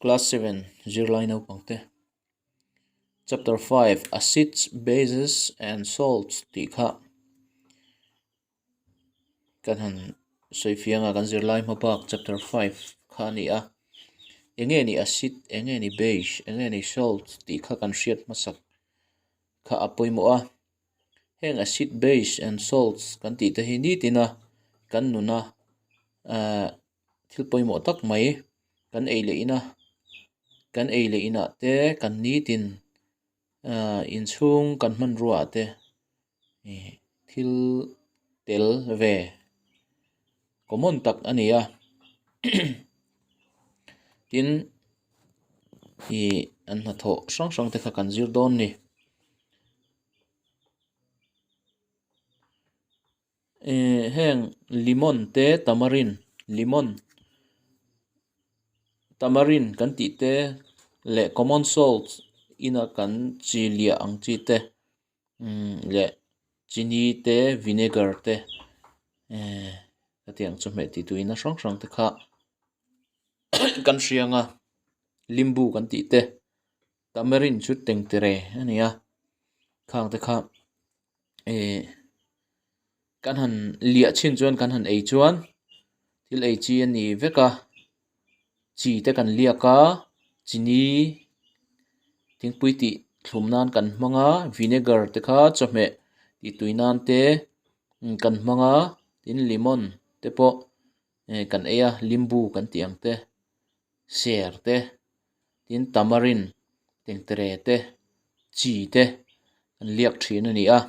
Class 7 zirlai naupang te Chapter 5 Acids, Bases and Salts tih kha kan han sawi fiang a kan zirlai hma bak chapter 5 kha a ni a eng nge ni acid eng nge ni base eng nge ni salt tih kha kan hriat hmasak kha a pawimawh a. Heng acid, base and salts kan tih te hi nitin a kan nuna ahh thil pawimawh tak mai kan ei leh in a kan ei leh inah te kan nitin ahh inchhung kan hmanrua ah te ih thil tel ve common tak a ni a tin ih an hnathawh hrang hrang te kha kan zir dawn a ni. Ehh heng lemon te tamarind lemon tamarind kan tih te leh common salt ina kan chi liah ang chi te umm leh chini te vinegar te ehh hetiang chawhmeh tih tuina hrang hrang te kha kan hria ang a limbu kan tih te. Tamarind chu tengtere a ni a khang te kha eh kan han liah chhin chuan kan han ei chuan thil ei chi a ni vek a chi te kan liak a chini thingpui tih thlum nan kan hmang a vinegar te kha chawhmeh tih tui nan te kan hmang a tin lemon te pawh eh kan ei a limbu kan tih ang te ser te. Tin tamarind tengtere te chi te an liak thin a ni a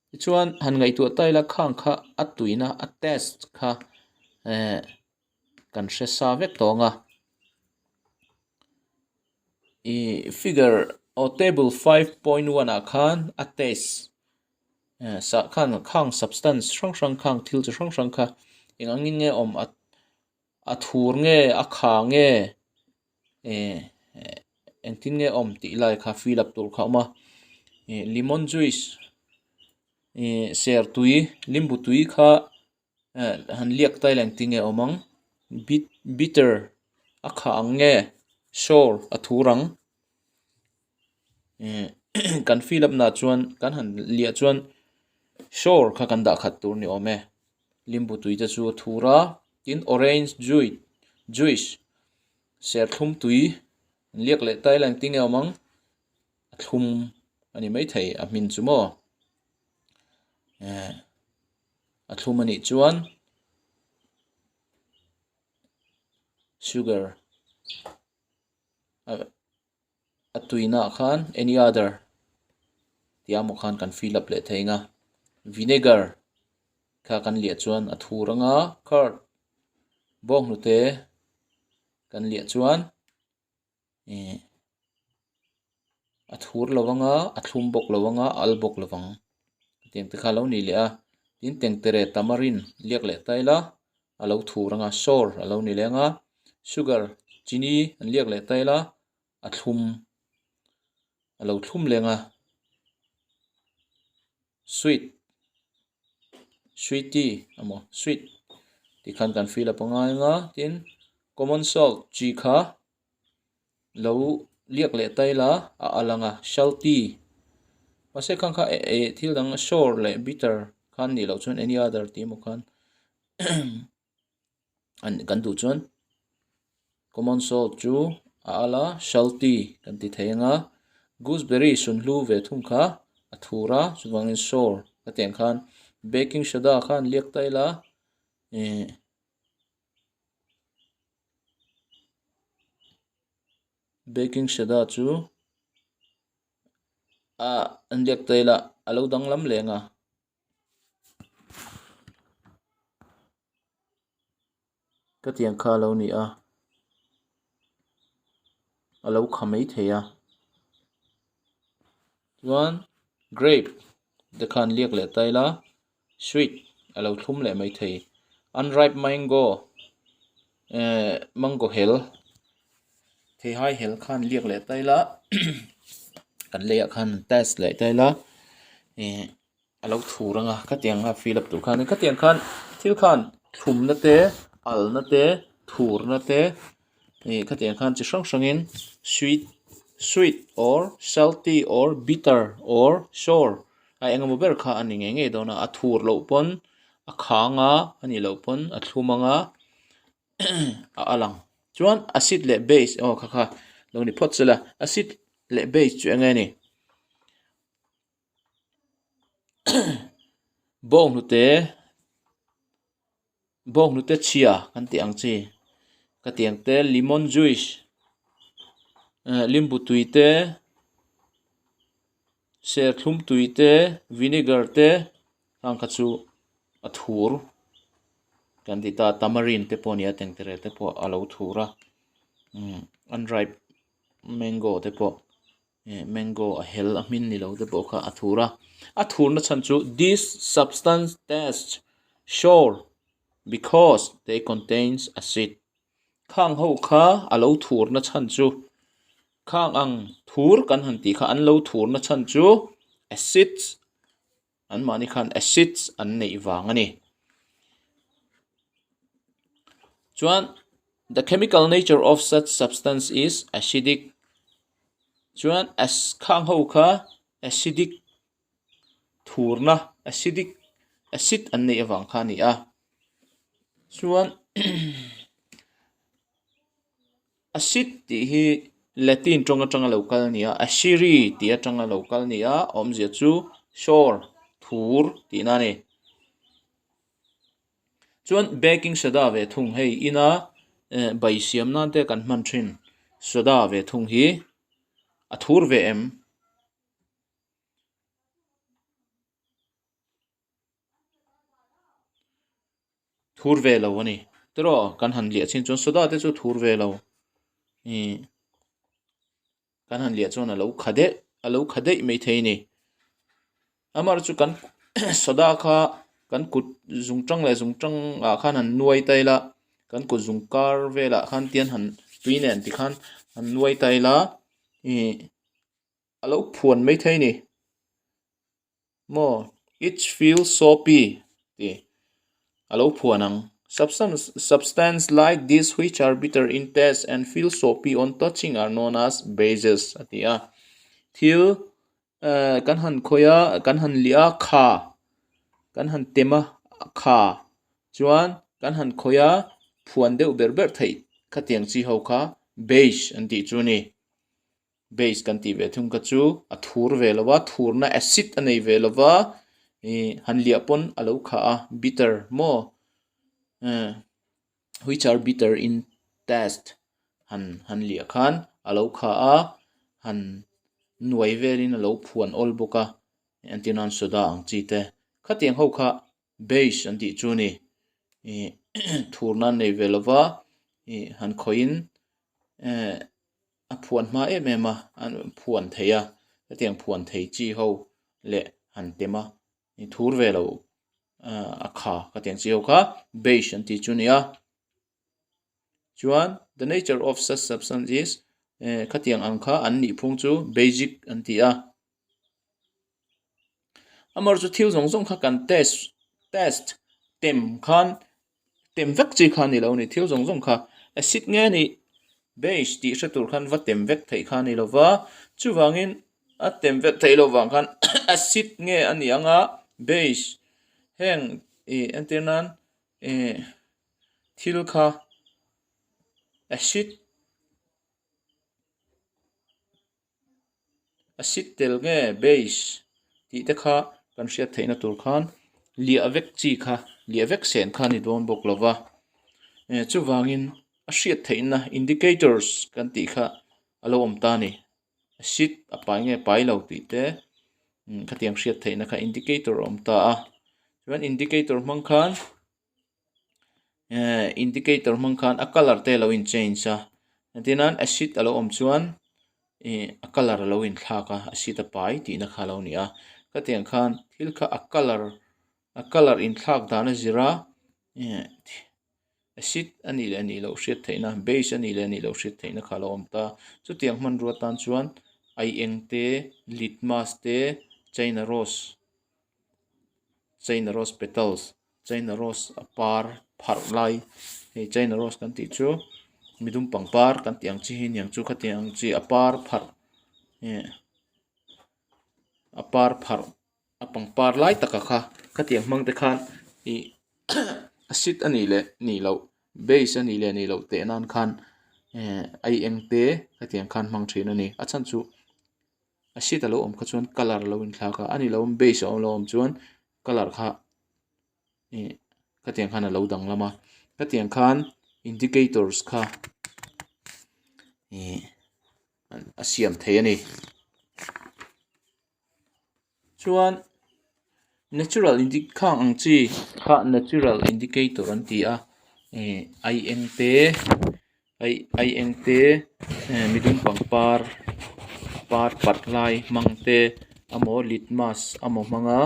tichuan han ngaihtuah ta ila khang kha a tuina a taste kha eh kan hre sa vek tawng a ih figure aw table 5.1 ah khan a taste eh sah khan khang substance hrang hrang khang thil chi hrang hrang kha eng angin nge awm a. A thur nge a kha nge eh engtin nge awm tih lai kha fill up tur kha a awm a ih lemon juice ih sertui limbu tui kha eh han liak ta ila engtin nge awm ang bit bitter a kha ang nge sour a thur ang ih kan fill up na chuan kan han liah chuan sour kha kan dah khat tur a ni awm e. Limbu tui te chu a thur a tin orange juice juice serthlum tui an liak leh ta ila engtin nge a awm ang a thlum a ni maithei a hmin chu maw eh a thlum a nih chuan sugar a tuina ah khan any other tih a maw khan kan fill up leh thei ang a vinegar kha kan liah chuan a thur ang a curd bawnghnute kan liah chuan ih a thur lo ang a a thlum bawk lo ang a a al bawk lo ang tiang te kha a lo ni leh a tin tengtere tamarind liak leh ta ila a lo thur ang a sour a lo ni leh ang a sugar chini an liak leh ta ila a thlum a lo thlum leng a sweet sweety emaw sweet tih khan kan fill up a ngai ang a tin common salt chi kha lo liak leh ta ila a al ang a salty mahse khang kha eh thil dang sour leh bitter khan nih loh chuan any other tih emaw khan an kan duh chuan common salt chu a al a salty kan ti thei ang a gooseberry sunhlu ve thung kha a thur a chuvangin sour ka tih ang khan baking soda khan liak ta ila ih baking soda chu a an liak ta ila a lo danglam leng a. Ka tiang kha a lo ni a a lo kha mai thei a chuan grape te khan liak leh ta ila sweet a lo thlum leh mai thei unripe mango eh mango hel theihai hel khan liak leh ta ila kan leiah khan test leh ta ila ih. A lo thur ang a khatiang a fill up tur khan khatiang khan thil khan thlumna te alna te thurna te. Ih khatiang khan chi hrang hrangin sweet sweet or salty or bitter or sour a eng emaw ber kha a ni ngei ngei dawn a, a thur loh pawn a khang a, a nih loh pawn a thlum ang a a a lang. Chuan acid leh base aw kha kha lo ni phawt sela acid leh base chu eng nge ni? Bawnghnute bawnghnute chhia kan tih ang chi ka tih ang te lemon juice eh limbu tui te serthlum tui te vinegar te hang kha chu a thur kan ti ta tamarind te pawh a ni a tengtere te pawh a lo thur a umm unripe mango te pawh. eh mango a hel a hmin ni lo te pawh kha a thur a a thurna chhan chu this substance test sour because they contains acid khang ho kha a lo thurna chhan chu khang ang thur kan han tih kha an lo thurna chhan chu acids an mahni khan acids an neih vang a ni chuan the chemical nature of such substance is acidic chuan as khang ho kha acidic thurna acidic acid an neih avang kha a ni a chuan Acid tih hi Latin tawng atanga lo kal a ni a, aciri tih atanga lo kal a ni a, awmzia chu sour thur tihna a ni. Chuan baking soda ve thung hei ina eh bai siam nan te kan hman thin soda ve thung hi a thur ve em? Thur ve lo a ni. Tiraw kan han liah chin chuan soda te chu thur ve lo. Ih kan han liah chuan a lo kha deuh a lo kha daih mai thei a ni. Amaherawhchu chu kan soda kha kan kut zung tang leh zung tangah khan han nuai ta ila kan kut zung kar velah khan tian han tui nen tikhan han nuai ta ila ih a lo phuan mai thei a ni. Maw? It feels soapy tih a lo phuan ang. Substance substance like this which are bitter in taste and feel soapy on touching are known as bases a ti a. Thil eh kan han khawih a, kan han liah a kha kan han tem a kha chuan kan han khawih a phuan deuh ber ber theih khatiang chi ho kha base an tih chu a ni. Base kan tih ve thung kha chu a thur ve lo va, thurna acid a nei ve lo va, ih han liah pawn a lo khah a bitter maw eh which are bitter in taste han han liah khan a lo khah a, han nuai velin a lo phuan awl bawk a, entir nan soda ang chi te khatiang ho kha base an tih chu a ni ih thurna an nei ve lo va, ih han khawihin eh. a phuan hma em em a an phuan thei a hetiang phuan thei chi ho leh han tem a ni thur ve lo ahh a kha ka tiang chi ho kha base an tih chu a ni a chuan the nature of such substance is eh khatiang ang kha an nih phung chu basic an ti a amaherawhchu chu thil zawng zawng kha kan test test tem khan tem vek chi kha a ni lo a ni thil zawng zawng kha acid nge a nih base tih hre tur khan va tem vek theih kha a ni lo va chuvangin a tem vek theih loh vang khan acid nge a nih anga base heng ih entir nan ih thil kha acid. Acid tel nge base tih te kha kan hriat theihna tur khan liah vek chi kha liah vek sen kha a ni dawn bawk lo va eh chuvangin a hriat theihna indicators kan tih kha a lo awm ta a ni acid a pai nge pai lo tih te khatiang hriat theihna kha indicator a awm ta a chuan indicator hmang khan. Eh indicator hmang khan a colour te a lo in change a entir nan acid a lo awm chuan ih a colour a lo inthlak a acid a pai tihna kha a lo ni a khatiang khan thil kha a colour a colour inthlak dan a zir a eh acid a nih leh nih loh hriat theihna base a nih leh nih loh hriat theihna kha a lo awm ta chutiang hmanrua tan chuan aieng te litmus te china rose china rose petals china rose a par pharh lai hei china rose kan tih chu. Midum pangpar kan tih ang chi hi aniang chu khatiang ang chi a par pharh eh a par pharh a pangpar lai taka kha khatiang hmang te khan ih acid a nih leh nih loh base a nih leh nih loh teh nan khan eh ai eng te khatiang khan hmang thin a ni a chhan chu acid a lo awm kha chuan colour a lo inthlak a a nih loh base a lo awm chuan colour kha ih khatiang khan a lo danglam a khatiang khan indicators kha ih a siam thei a ni chuan natural indi khang ang chi kha natural indicator an ti a ih ai eng te ai ai eng te eh midum pangpar par parh lai hmang te emaw litmus emaw hmang a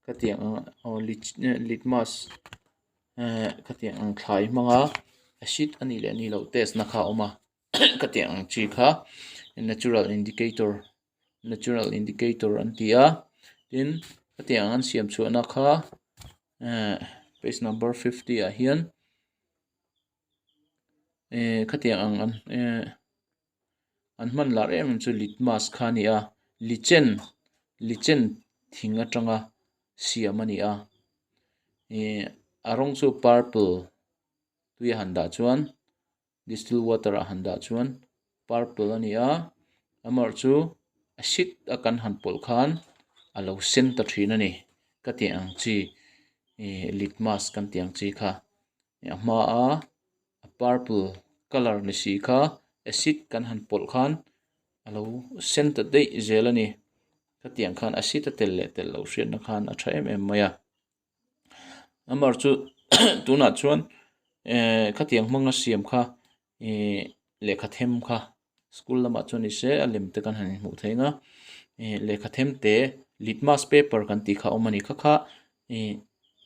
khatiang ang aw litmus eh khatiang ang thlai hmang a acid a nih leh nih loh test na kha a awm a khatiang ang chi kha natural indicator natural indicator an ti a tin khatiang ang an siam chhuahna kha eh page number fifty ah hian. Eh khatiang ang an eh an hman lar em em chu litmus kha a ni a lichen lichen thing atanga siam a ni a ih a rawng chu purple tui a han dah chuan distilled water ah han dah chuan purple a ni a amaherawhchu chu acid a kan han pawlh khan a lo sen ta thin a ni ka tih ang chi ih litmus kan tih ang chi kha. A hmaa a purple colour ni si kha acid kan han pawlh khan a lo sen ta daih zel a ni khatiang khan acid a tel leh tel loh hriatna khan a tha em em mai a amaherawhchu chu tunah chuan ehh khatiang hmanga siam kha ihh lehkha them kha school lamah chuan ni se a lem te kan han inhmuh theih ang a ih lehkha them te litmus paper kan tih kha a awm a ni kha kha ih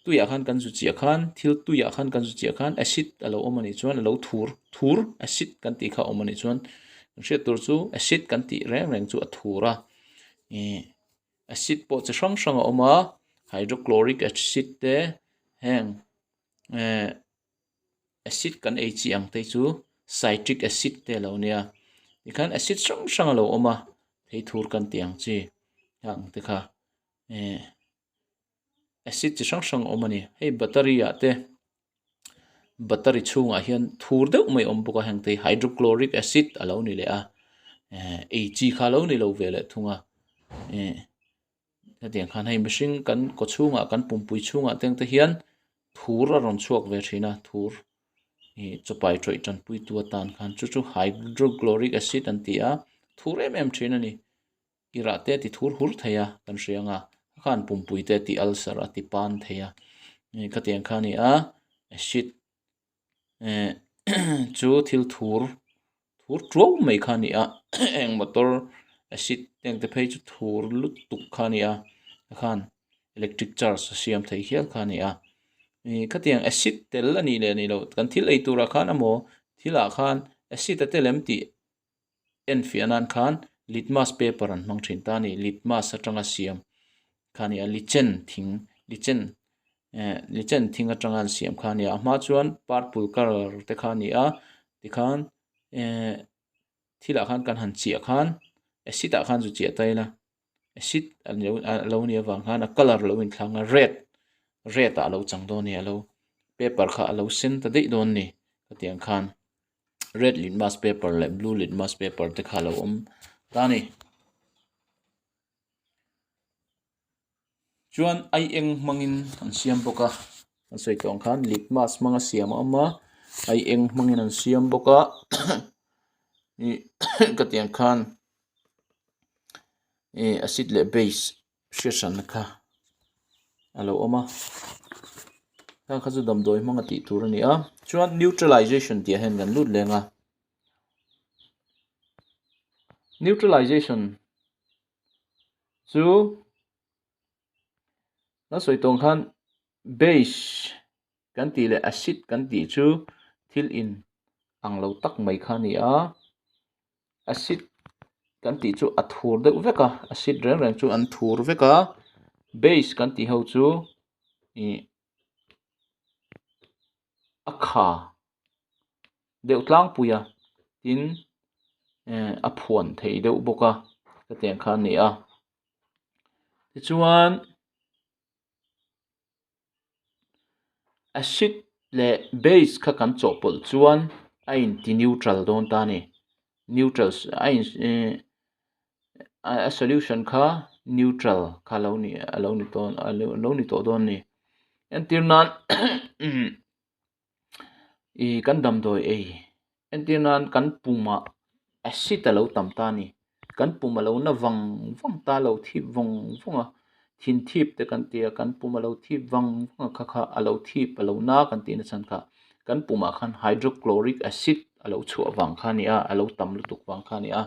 tuiah khan kan zu chiah khan thil tuiah khan kan zu chiah khan acid a lo awm a nih chuan a lo thur thur acid kan tih kha a awm a nih chuan kan hriat tur chu acid kan tih reng reng chu a thur a ih acid pawh chi hrang hrang a awm a hydrochloric acid te heng eh. Acid kan ei chi ang te chu citric acid te a lo nia tikhan acid hrang hrang a lo awm a theithur kan tih ang chi ang te kha eh acid chi hrang hrang a awm a ni hei battery ah te battery chhungah hian thur deuh mai a awm bawk a heng te hi hydrochloric acid a lo ni leh a eh ei chi kha a lo ni lo ve leh thung a eh. Hetiang khan hei mihring kan kaw chhungah kan pumpui chhungah te ang te hian thur a rawn chhuak ve thin a thur ih chawpai tawih tanpui tu atan khan chu chu hydrochloric acid an ti a thur em em thin a ni i rah te a ti thur hur thei a kan hria ang a khan pumpui te a ti ulcer a ti pan thei a khatiang kha a ni a acid eh chu thil thur thur tuau mai kha a ni a heng motor acid heng te phei chu thur lutuk kha a ni a khan electric charge a siam thei hial kha a ni a ih khatiang acid tel a nih leh nih loh kan thil ei turah khan emaw thil ah khan acid a tel em tih enfiah nan khan litmus paper an hmang thin ta a ni litmus atanga siam kha a ni a lichen thing lichen eh lichen thing atanga an siam kha a ni a a hma chuan purple colour te kha a ni a tikhan eh thilah khan kan han chiah khan acid ah khan zu chiah ta ila acid a lo nih avang khan a colour a lo inthlak a red red ah a lo chang dawn a ni a lo paper kha a lo sen ta daih dawn a ni khatiang khan. Red litmus paper leh blue litmus paper te kha a lo awm ta a ni. Chuan ai eng hmangin an siam bawk a an sawi tawh ang khan litmus hmanga siam a awm a ai eng hmangin an siam bawk a ih ka tih ang khan ih acid leh base hriat hranna kha a lo awm a khang kha chu damdawi hmanga tih tur a ni a chuan neutralization tih ah hian kan lut leng a neutralization chu kan sawi tawng khan base kan tih leh acid kan tih chu thil in ang lo tak mai kha a ni a acid kan tih chu a thur deuh vek a acid reng reng chu an thur vek a base kan tih ho chu ih a kha. deuh tlangpui a tin a phuan thei deuh bawk a hetiang kha a ni a tichuan acid leh base kha kan chawhpawlh chuan a inti neutral dawn ta a ni neutral a in ihh a solution kha neutral kha alo ni alo ni dawn alo ni tawh dawn a ni entir nan Ih kan damdawi ei entir nan kan pumah acid a lo tam ta a ni kan pum a lo na vang vang ta a lo thip vawng vawng a thin thip te kan ti a kan pum a lo thip vang vang a kha kha a lo thip a lo na kan tih nachhan kha kan pumah khan hydrochloric acid a lo chhuah vang kha a ni a a lo tam lutuk vang kha a ni a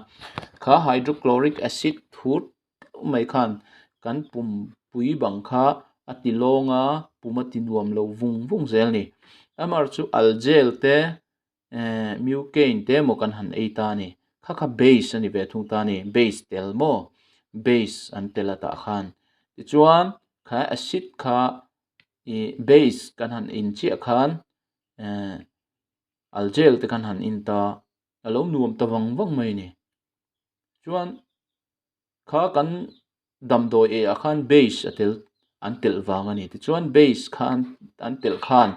kha hydrochloric acid thut deuh mai khan kan pum pui bang kha a ti lawng a pum a ti nuam lo vung vung zel a ni amaherawhchu chu algel te ehh mucaine te emaw kan han ei ta a ni kha kha base a ni ve thung ta a ni base tel maw base an tel a tah khan tichuan kha acid kha ih base kan han in chiah khan ehh algel te kan han in ta a lo nuam ta vang vang mai a ni chuan. Kha kan damdawi eh ah khan base a tel an telh vang a ni. Tichuan base kha an telh khan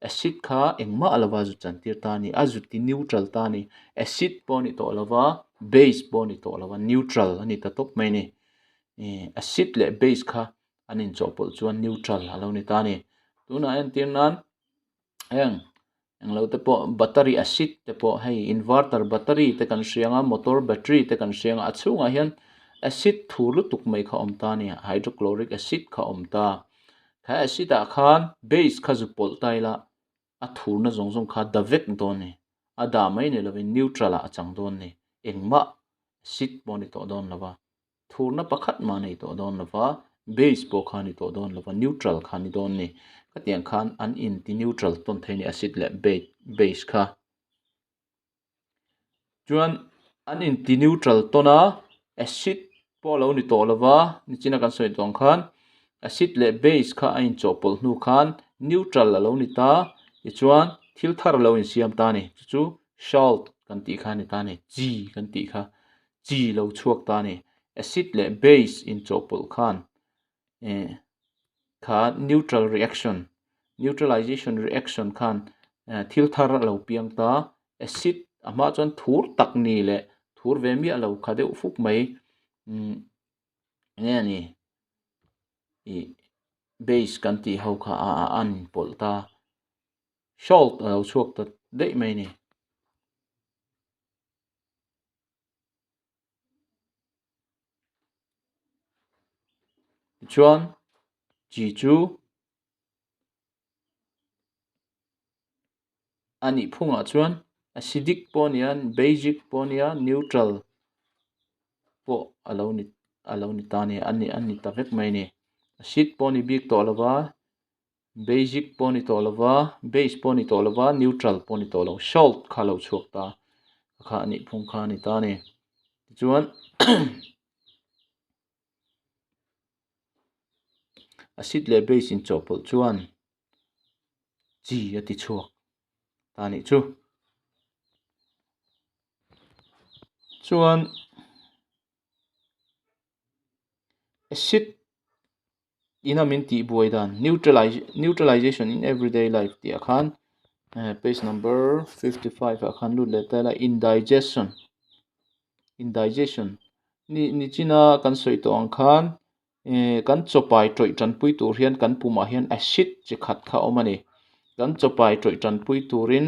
acid kha engmah a lova zut chan tir ta a ni. A zut ti neutral ta a ni. Acid pawh a ni tawh lova base pawh a ni tawh lova neutral a ni ta tawp mai a ni. Ih acid leh base kha an inchawhpawlh chuan neutral a lo ni ta a ni. Tunah entir nan heng Englo te pawh battery acid te pawh hei inverter battery te kan hria ang a motor battery te kan hria ang a a chhungah hian acid thur lutuk mai kha a awm ta a ni hydrochloric acid kha a awm ta he acid ah khan base kha zu pawlh ta ila a thurna zawng zawng kha a da vek dawn a ni a dah mai ni lovin neutral ah a chang dawn a ni engmah acid pawh a ni tawh dawn lo va. Thurna pakhat mah nei tawh dawn lova, base pawh kha ni tawh dawn lova, neutral kha ni dawn ni. Khatiang khan an inti neutral tawn thei a ni acid leh base kha. Chuan an inti neutral tawn a, acid pawh a lo ni tawh lova, nichina kan sawi tawh ang khan acid leh base kha a inchawhpawlh hnu khan neutral a lo ni ta, tichuan thil thar a lo insiam ta a ni. Chu chu salt kan tih kha a ni ta a ni, chi kan tih kha. Chi lo chhuak ta a ni. Acid leh base inchawhpawlh khan eh kha neutral reaction, neutralization reaction khan eh thil thar a lo piang ta. Acid a hma chuan thur tak ni leh thur ve miah lo kha deuh fuk mai umm enge a ni ih base kan tih ho kha a a inpawlh ta. Salt a lo chhuak ta daih mai a ni. Tichuan chi chu a nih phungah chuan acidic pawh a ni a basic pawh a ni a neutral pawh a lo ni a lo ni ta a ni a ni a ni ta vek mai a ni acid pawh a ni bik tawh lo va. Basic pawh a ni tawh lo va, base pawh a ni tawh lo va, neutral pawh a ni tawh lo. Salt kha a lo chhuak ta kha a nih phung kha a ni ta a ni. Tichuan acid leh base inchawhpawlh chuan chi a ti chhuak ta a nih chu. Chuan acid ina min tih buai dan neutralization in everyday life tih ah khan page number 55 ah khan lut leh ta ila indigestion indigestion ni nichina kan sawi tawh ang khan eh kan chawpai tawih tanpui tur hian kan pumah hian acid chi khat kha a awm a ni kan chawpai tawih tanpui turin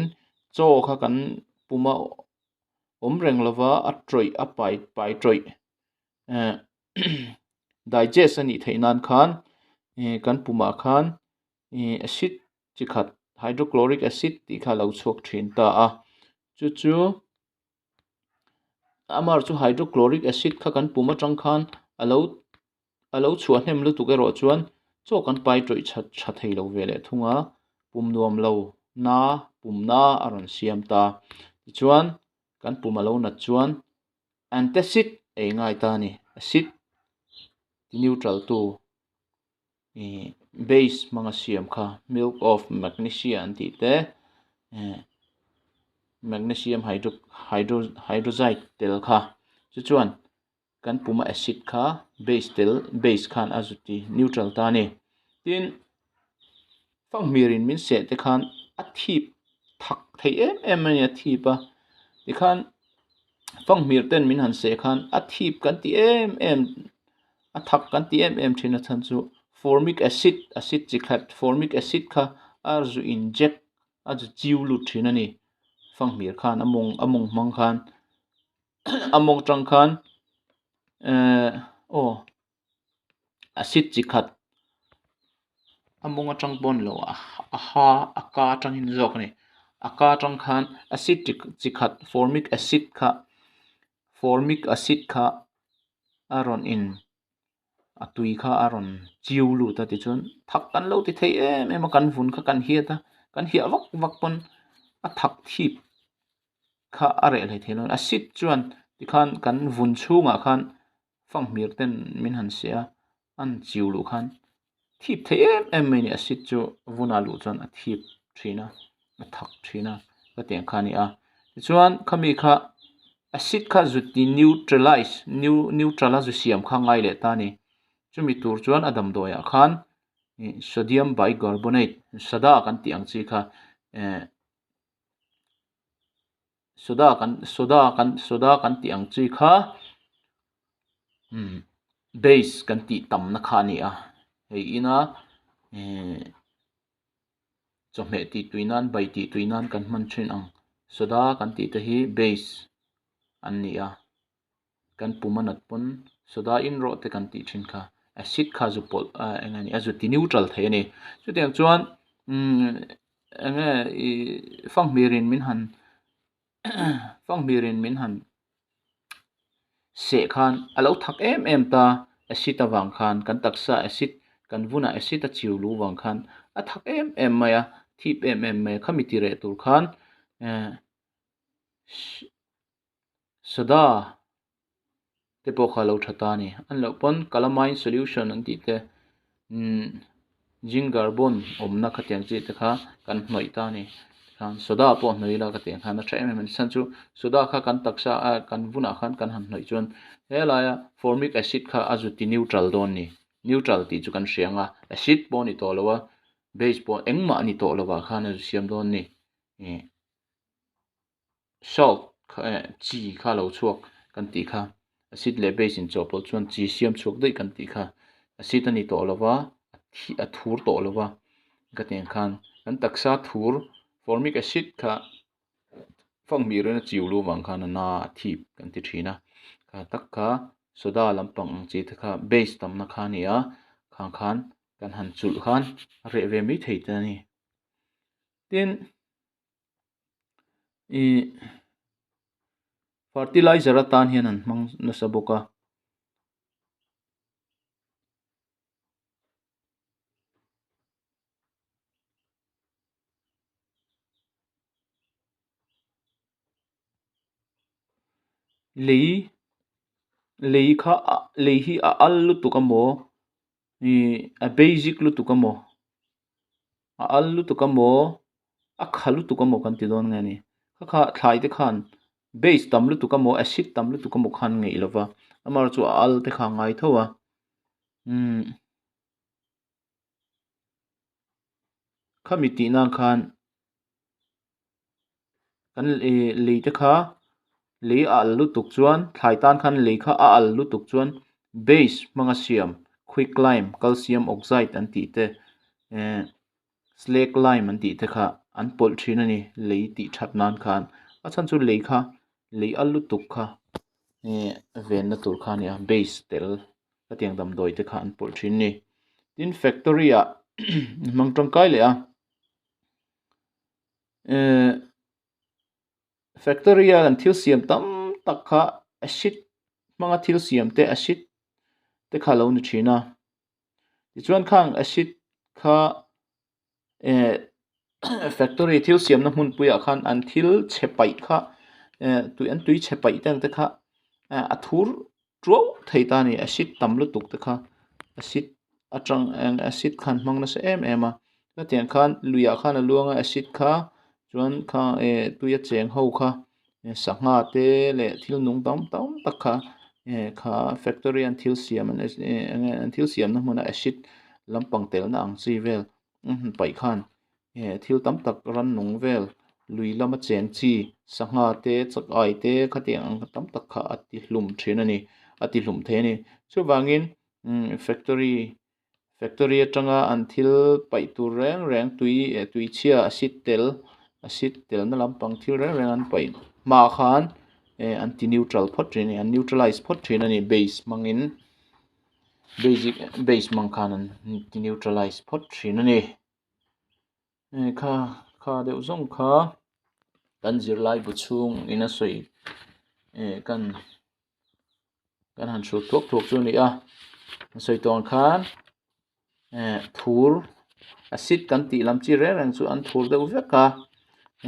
chaw kha kan puma awm reng lova a tawih a pai pai tawih eh digest a nih theih nan khan ih kan pumah khan ih acid chi khat hydrochloric acid tih kha a lo chhuak thin ta a chu chu amaherawhchu chu hydrochloric acid kha kan pum atang khan a lo a lo chhuah hnem lutuk erawh chuan chaw kan pai tawih tha tha thei lo ve leh thung a pum nuam lo na pum na a rawn siam ta tichuan kan pum a lo nat chuan. Antacid ei ngai ta a ni. Acid ti neutral tu ih base hmanga siam kha milk of magnesia an tih te eh Magnesium hydro hydro hydroxide tel kha chu chuan kan puma acid kha base tel base khan a zut ti neutral ta a ni. Tin, fanghmirin min seh te khan a thip thak thei em em a ni a thip a tikhan fanghmir ten min han seh khan a thip kan ti em em a thak kan ti em em thin a chhan chu formic acid acid chi khat formic acid kha a zu inject a zu chiu lut thin a ni fanghmir khan a mawng a mawng hmang khan a mawng tang khan ehh aw acid chi khat a mawng atang pawh a ni lo a ha a ka atangin zawk a ni a ka atang khan acid chi khat formic acid kha formic acid kha a rawn in a tui kha a rawn chiu lut a tichuan thak kan lo ti thei em em a kan vun kha kan hiat a kan hiah vak vak pawn a thak thip kha a reh hlei thei lo acid chuan tikhan kan vun chhungah khan fanghmir ten min han seh a an chiu luh khan thip thei em em mai a ni acid chu vunah luh chuan a thip thin a a thak thin a ka tiang kha a ni a tichuan khami kha acid kha zu ti neutralize new neutral a zu siam kha ngai leh ta a ni chumi tur chuan a damdawi ah khan ih sodium bicarbonate sada kan tih ang chi kha eh soda kan soda kan soda kan tih ang chi kha umm base kan tih tamna kha a ni a hei ina ihh chawhmeh tih tui nan bai tih tui nan kan hman thin ang soda kan tih te hi base an ni a kan pum a nat pawn soda in rawh te kan tih thin kha acid kha zu pawlh ah eng nge ni a zu ti neutral thei a ni chutiang chuan umm eng nge ih fanghmir in min han fanghmir in min han seh khan a lo thak em em ta acid avang khan kan taksa acid kan vunah acid a chiu luh vang khan a thak em em mai a thip em em mai a khami ti reh tur khan eh soda te pawh kha a lo tha ta a ni an loh pawn calamine solution an tih te umm ginger bond awmna khatiang chi te kha kan hnawih ta a ni tikhan soda pawh hnawih ila ka tih ang khan a tha em em a ni chhan chu soda kha kan taksa a kan vunah khan kan han hnawih chuan helaia formic acid kha a zu ti neutral dawn a ni neutral tih chu kan hria ang a acid pawh a ni tawh lo a base pawh engmah a ni tawh lovah khan a zu siam dawn a ni ih. Salt kha eh chi kha lo chhuak kan tih kha acid leh base in chawhpawlh chuan chi siam chhuak daih kan tih kha acid a ni tawh lo va a thur tawh lo va ka tih ang khan kan taksa thur formic acid kha fanghmir in a chiu lu vang khan a na a thip kan ti thin a kha tak kha soda lampang ang chi te kha base tamna kha a ni a khang khan kan han chulh khan a reh ve mai thei te a ni tin. Ih fertilizer atan hian an hmang nasa bawk a. Lei lei kha ah lei hi a al lutuk amaw Ih a basic lutuk amaw a al lutuk amaw a kha lutuk amaw kan ti dawn nge ni kha kha thlai te khan base tam lutuk amaw acid tam lutuk amaw khan ngeih lo va amaherawhchu a al te kha a ngai tho a umm khami tih nan khan. Kan ih lei te kha lei a al lutuk chuan thlai tan khan lei kha a al lutuk chuan base hmanga siam quick lime calcium oxide an tih te eh slake lime an tih te kha an pawlh thin a ni lei tih that nan khan a chhan chu lei kha lei al lutuk kha eh venna tur kha a ni a base tel hetiang damdawi te kha an pawlh thin a ni tin factory ah hmang tangkai leh a. Ehh factory a an thil siam tam tak kha acid hmanga thil siam te acid te kha alo ni thin a tichuan khang acid kha ehh factory thil siamna hmunpuiah khan an thil chhe paih kha ehh tui an tui chhe paih te ang te kha ehh a thur tuau thei ta a ni acid tam lutuk te kha acid atang acid khan hmang nasa em em a hetiang khan luiah khan a luang a acid kha Chuan kha eh tuia cheng ho kha sangha te leh thil nung tam tam tak kha eh kha factory an thil siam an eh eng nge an thil siamna hmuna acid lampang telna ang chi vel an han paih khan eh thil tam tak rannung vel lui lama cheng chi sangha te chak ai te khatiang ang tam tak kha a ti hlum thin a ni a ti hlum thei a ni chuvangin umm factory factory atanga an thil paih tur reng reng tui eh tui chhia acid tel acid telna lampang thil reng reng an paih hma khan eh an ti neutral phawt thin a ni an neutralize phawt thin a ni base hmangin basic base hmang khan an ti neutralize phawt thin a ni. Kha kha deuh zawng kha kan zirlai bu chhung in a sawi eh kan kan han hrut thuak thuak chu a ni a a sawi tawh ang khan eh thur acid kan tih lam chi reng reng chu an thur deuh vek a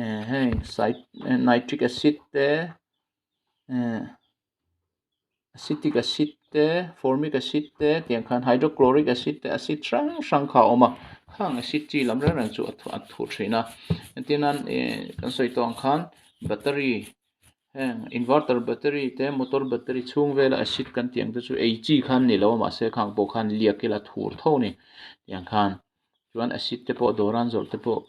eh hei side nitric acid te eh. Acetic acid te formic acid te tiang khan hydrochloric acid te acid hrang hrang kha a awm a khang acid chi lam reng reng chu a thur thin a entir nan eh kan sawi tawh ang khan battery heng inverter battery te motor battery chhung vela acid kan tih ang te chu ei chi khan ni lo a mahse khang pawh khan liak ila thur tho a ni tiang khan chuan acid te pawh dawr an zawrh te pawh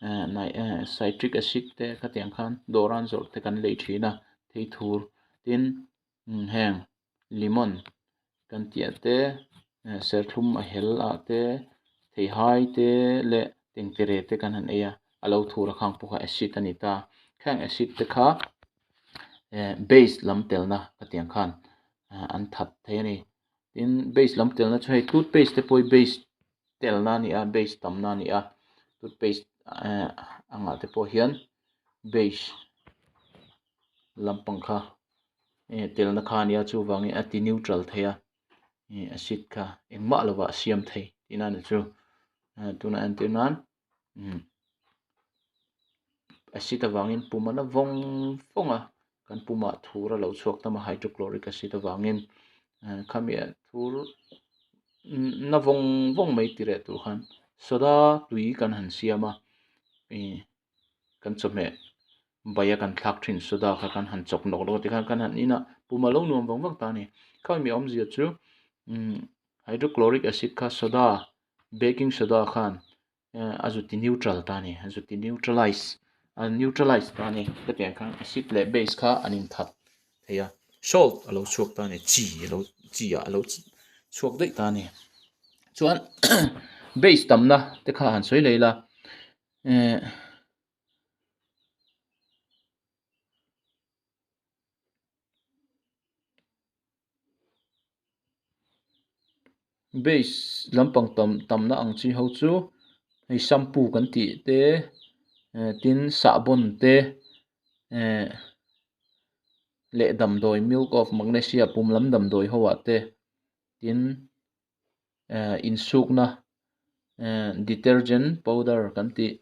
eh eh citric acid te khatiang khan dawr an zawrh te kan lei thin a thei thur tin heng lemon kan tih ah te eh serthlum a hel ah te theihai te leh tengtere te kan han ei a a lo thur a khang pawh kha acid a ni ta khang acid te kha eh base lam telna khatiang khan an that thei a ni tin base lam telna chu hei toothpaste te pawh hi base telna a ni a base tamna a ni a toothpaste eh angah te pawh hian base lampang kha eh telna kha a ni a chuvangin a ti neutral thei a ih acid kha engmah lovah a siam thei tihna a ni chu tunah entir nan umm acid avangin pum a la vawng vawng a kan pumah thur a lo chhuak tam a hydrochloric acid avangin khami ah thur na vawng vawng mai ti reh tur khan soda tui kan han siam a ih kan chawhmeh baia kan thlak thin soda kha kan han chawk nawk nawk a tikhan kan han in a pum a lo nuam vang vang ta a ni khami awmzia chu umm hydrochloric acid kha soda baking soda khan a zu ti neutral ta a ni a zu ti neutralize a neutralize ta a ni hetiang khan acid leh base kha an inthat thei a salt a lo chhuak ta a ni chi a lo chi ah a lo chhuak daih ta a ni chuan base tamna te kha han sawi leh ila eh. Base lampang tam tamna ang chi ho chu hei shampoo kan tih te eh tin sahbawn te eh leh damdawi milk of magnesia pum lam damdawi ho ah te tin eh insukna eh detergent powder kan tih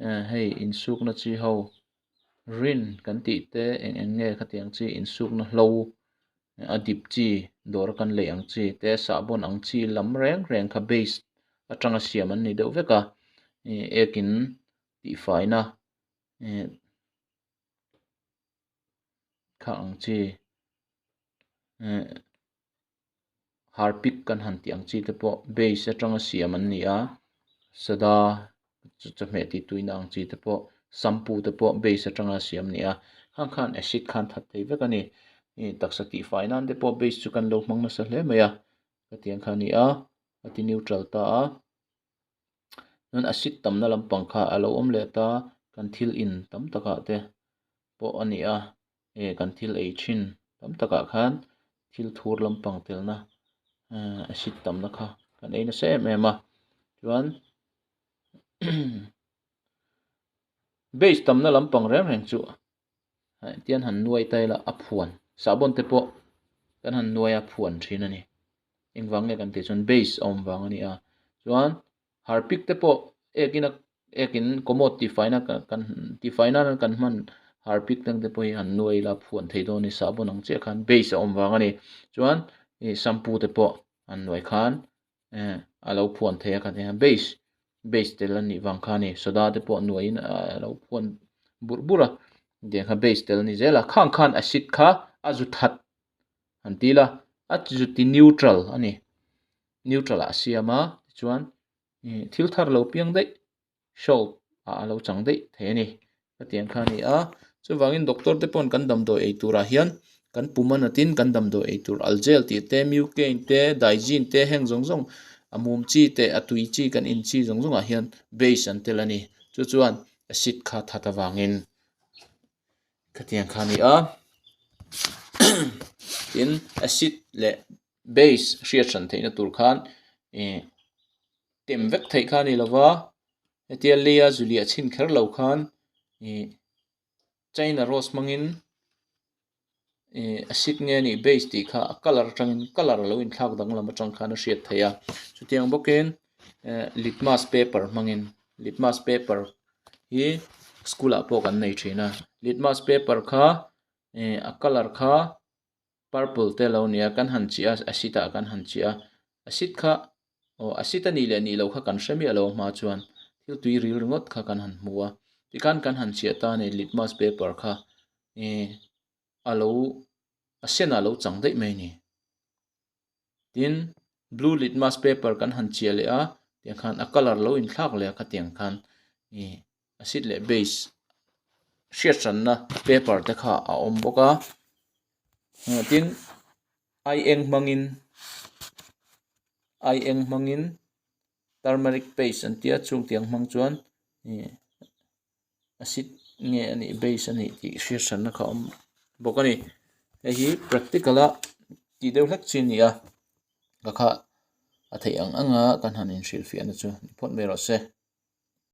eh hei insukna chi ho rin kan tih te eng eng nge khatiang chi insukna hlo a dip chi dawr a kan lei ang chi te sahbawn ang chi lam reng reng kha base atanga siam an ni deuh vek a ih ekin tihfaina eh kha ang chi eh. Harpic kan han tih ang chi te pawh base atanga siam an ni a soda chawhmeh tih tuina ang chi te pawh shampoo te pawh base atanga siam a ni a khang khan acid khan that thei vek a ni ih taksa tihfai nan te pawh base chu kan lo hmang nasa hle mai a hetiang kha a ni a a ti neutral ta a chuan acid tamna lampang kha a lo awm leh ta kan thil in tam takah te pawh a ni a. eh kan thil ei thin tam takah khan thil thur lampang telna eh acid tamna kha kan ei nasa em em a chuan base tamna lampang reng reng chu tian han nuai ta ila a phuan sahbawn te pawh kan han nuai a phuan thin a ni engvang nge kan tih chuan base a awm vang a ni a chuan harpic te pawh ekin a ekin commode tihfaina kan tihfaina nan kan hman harpic tang te pawh hi han nuai ila phuan thei dawn a ni sahbawn ang chiah khan base a awm vang a ni chuan ih shampoo te pawh an nuai khan eh a lo phuan thei a kha ti hian base base tel a nih vang kha a ni soda te pawh nuaiin a lo phuan. burh burh a tiang kha base tel a ni zel a khang khan acid kha a zu that han ti ila a zu ti neutral a ni neutral ah a siam a tichuan ih thil thar lo piang daih salt ah a lo chang daih thei a ni hetiang kha a ni a chuvangin doctor te pawn kan damdawi ei turah hian kan pum a natin kan damdawi ei tur algel tih te mucaine te daizine te heng zawng zawng a mum chi te a tui chi kan in chi zawng zawngah hian base an tel a ni chu chuan acid kha that avangin khatiang kha a ni a tin acid leh base hriat hran theihna tur khan ih tem vek theih kha a ni lova hetia leia zu liah chhin kher lo khan ih china rose hmangin ih acid nge a nih base tih kha a colour atangin colour a lo inthlak danglam atang khan a hriat theih a chutiang bawkin eh litmus paper hmangin litmus paper hi school ah pawh kan nei thin a litmus paper kha ih a colour kha. Purple te lo nia kan han chiah a acid ah kan han chiah a acid kha aw acid a nih leh nih loh kha kan hre miah lo a hma chuan thil tui ril ringawt kha kan han hmu a tikhan kan han chiah ta a ni litmus paper kha ih a lo a senah a lo chang daih mai a ni tin blue litmus paper kan han chiah leh a tiang khan a colour lo inthlak leh a khatiang khan ih acid leh base hriat hranna paper te kha a awm bawk a tin ai eng hmangin ai eng hmangin turmeric paste an tia chung tiang hmang chuan ih acid nge a nih base a nih tih hriat hranna kha a awm bawk a ni hei hi practical a tih deuh hlek chi a ni a ka kha a theih ang ang a kan han inhrilhfiahna chu ni phawt mai rawh se.